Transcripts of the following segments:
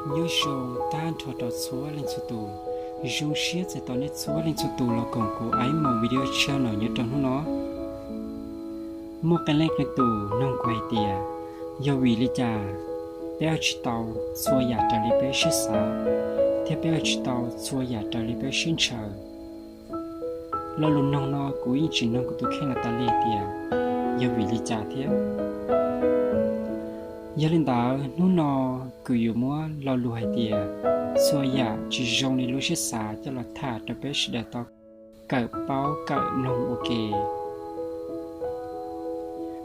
Nyob zoo tag nrho rau txhua leej txhua tus, zoo siab txais tos nej txhua leej txhua tus los koom kuv Aiv Moos Video Channel nyob rau hnub no. Muaj qee leej qee tus nug kuv hais tias, yog vim li cas peb ua tsis tau txhua yam raws li peb siab xav, thiab peb ua tsis tau txhua yam raws li peb siab ntshaw? Lo lus nug no kuv yeej tsis nug kuv tus kheej los tas li tias yog vim li cas thiab. Yog li ntawd hnub no kuv yuav muab lo lus hais tias txhua yam tsis zoo li lub siab xav coj los tham rau peb sawv daws tau kawm paub kawm mloog ua ke.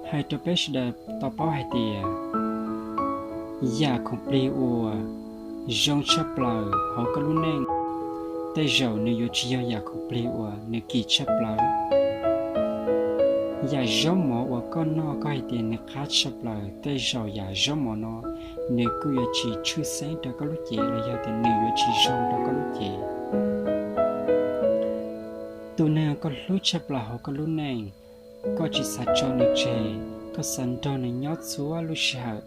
Hais rau peb sawv daws tau paub hais tias yam khoom plig uas zoo tshaj plaws hauv koj lub neej, tej zaum nws yuav tsis yog yam khoom plig uas nws kim tshaj plaws. Yam zaub mov uas koj noj koj hais tias nws qab tshaj plaws, tej zaum yam zaub mov no nws kuj yuav tsis tshwj xeeb rau koj lub cev los yog tias nws yuav tsis zoo rau koj lub cev. Tus neeg koj hlub tshaj plaws hauv koj lub neej, koj tsis xav tso nws tseg, koj xav nrog nws nyob txhua lub sij hawm,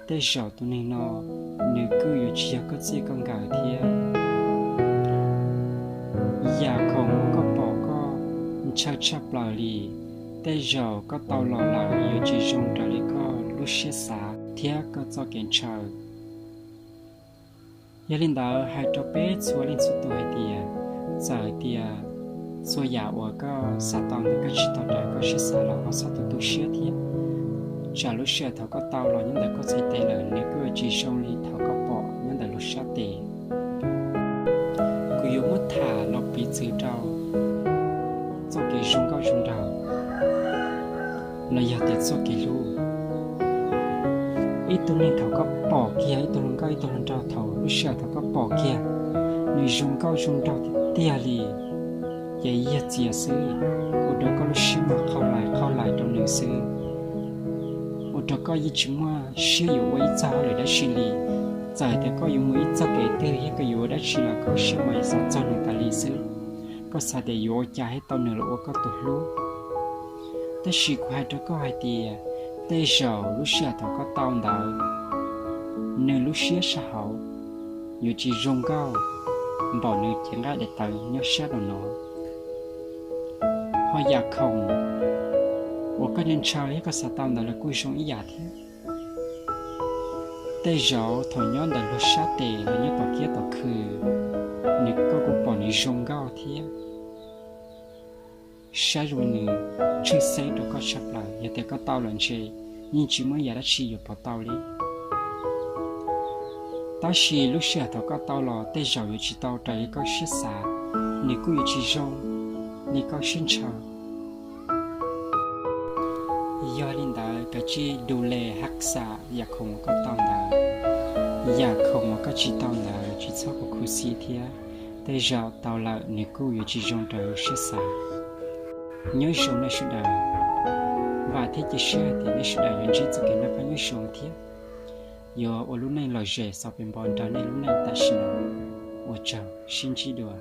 tej zaum tus neeg no nws kuj yuav tsis yog koj txij koj nkawm thiab. Yam khoom uas koj pom koj ntshaw tshaj plaws li, tej zaum koj tau los lawm yuav tsis zoo raws li koj lub siab xav thiab koj txoj kev ntshaw. Yog li ntawd hais rau peb txhua leej txhua tus hais tias, txawm hais tias txhua yam uas koj xav tau ntawd koj tsis tau raws koj siab xav los koj txhob tu tu siab thiab. Tsam lub sij hawm thaum koj tau los nyob ntawm koj txhais tes lawm nws kuj yuav tsis zoo li thaum koj pom nyob ntawm luag sab tes. Kuv yuav muab tham los piv txwv rau txoj kev zoo nkauj zoo nraug los yog tias txoj kev hlub. Ib tug neeg thaum koj pom kiag ib tug hluas nkauj ib tug hluas nraug, thaum lub sij hawm thaum koj pom kiag nws zoo nkauj zoo nraug tiag tiag li, ces yog txias xwb, ua rau koj lub siab mas qhau lais qhau lais rau nws xwb, ua rau koj yeej tsis muaj siab yuav ua ib txog hauj lwm dab tsi li. Txawm tias koj yuav mus ib txog kev twg thiab koj yuav ua dab tsi los koj lub siab mas xav txog nws tas li xwb. Koj xav tias yuav ua cas thiaj tau nws los ua koj tus hlub. Tab sis kuv hais rau koj hais tias, tej zaum lub sij hawm thaum koj tau ntawd, nws lub siab sab hauv yuav tsis zoo nkauj npaum nws cev nqaij daim tawv nyob sab rau no. Ho yam khoom uas koj ntshaw thiab koj xav tau ntawd los kuj zoo ib yam thiab. Tej zaum thaum nyob ntawm luag sab tes los nyob tom kiab tom khw, nws koj kuj pom nws zoo nkauj thiab. Saib zoo nws tshwj xeeb rau koj tshaj plaws, yog tias koj tau lawm ntshe yeej tsis muaj yam dab tsi yuav pov tau li. Tab sis lub sij hawm thaum koj tau los tej zaum yuav tsis tau raws li koj siab xav, nws kuj yuav tsis zoo li koj siab ntshaw. Yog li ntawd kav tsij du le haj xam yam khoom uas koj tau ntawd. Yam khoom uas koj tsis tau ntawd tsis txhob khuv xim thiab, tej zaum tau lawm nws kuj yuav tsis zoo raws siab xav. Nyob zoo nej sawv daws, vam thiab cia siab hais tias nej sawv daws yuav ntsib txoj kev noj qab nyob zoo thiab yuav ua lub neej lom zem xaus pes npo nrog nej lub neej tam sim no. Ua tsaug, sib ntsib dua.